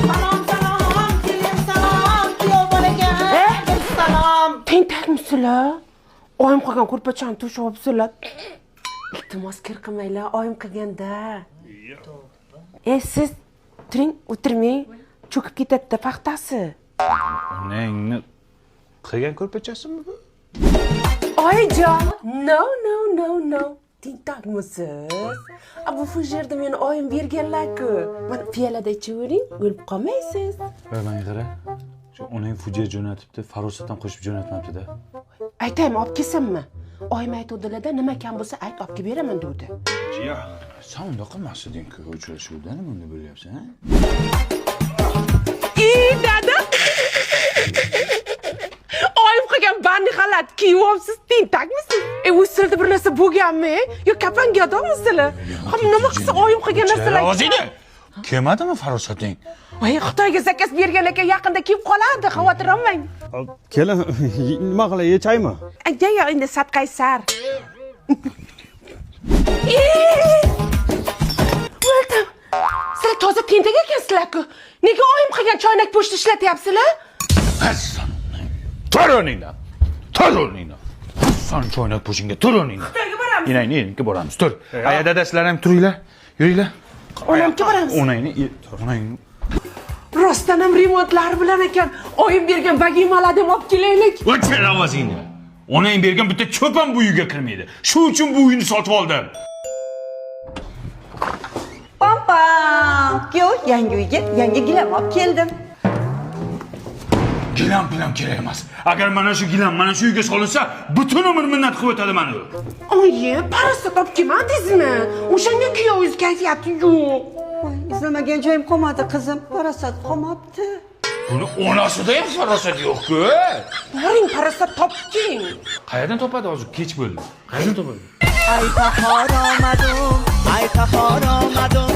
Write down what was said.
Salom, salom, kelin, salom, kuyov bolaga salom. Tentakmisizlar? Oyim qilgan ko'rpachani to'shab olibsizlar. Iltimos, kir qilmanglar, oyim qilganda. E, siz turing, o'tirmang, cho'kib ketadi paxtasi. Onangni qilgan ko'rpachasimi bu? Oyijon, no, no, no, no. Tentakmisiz? A, bu fujerni meni oyim berganlar-ku. Mana, piyolada ichavering, o'lib qolmaysiz. Voy, manga qara. Shu onang fujer jo'natibdi, farosatdan qo'shib jo'natmabdi-da. Aytaymi, olib kelsinmi? Oyim aytuvdilarda, nima kam bo'lsa ayt, olib kelib beraman degdi. Ya, sen undoq qilmas eding-ku uchrashuvda, nima unda bo'lyapsan, a? I, dada! Oyim qilgan банный xalat kiyib olibsiz, tentakmisiz? E, u sizlarda bir narsa bo'lganmi? Yo kapan gadomisizlar? Ham nima qilsa oyim qilgan narsalar. Ovozingni! Kelmadimi farosating? Voy, Xitoyga заказ bergan ekan, yaqinda kelib qoladi, xavotir olmang. Kelin, nima qilay, yechaymi? Aya, yo, endi sadqaysar. E, o'ldim. Sizlar toza tentak ekansizlar-ku. Nega oyim qilgan choynak po'shni ishlatyapsizlar? Tur o'rningdan. Tur o'rningdan. San choynak po'shingga tur o'rningdan. Xitoyga boramiz. Enangni eriniki boramiz. Tur. Aya, dada, sizlar ham turinglar. Yuringlar. Onamga boramiz. Onangni, onangni. Rostdan ham remontlar bilan ekan. Oyim bergan vagimalarni ham olib kelaylik. O'chir ovozingni. Onang bergan bitta cho'p ham bu uyga kirmaydi. Shu uchun bu uyni sotib oldim. Pam pam. Kuyov, yangi uyga yangi gilam olib keldim. Gilam bilan kerak emas. Agar mana shu gilam mana shu uyga solinsa, butun umr minnat qilib o'tadi mana u. Oyi, parasat olib kelmadingizmi? O'shanga kuyovingiz kayfiyati yo'q. Voy, izlamagan joyim qolmadi, qizim. Parasat qolmabdi. Buni onasida ham farosat yo'q-ku. Boring, parasat topib keling. Qayerdan topadi, hozir kech bo'ldi. Qayerdan topadi? Ay, bahor omadum, ay, bahor omadum.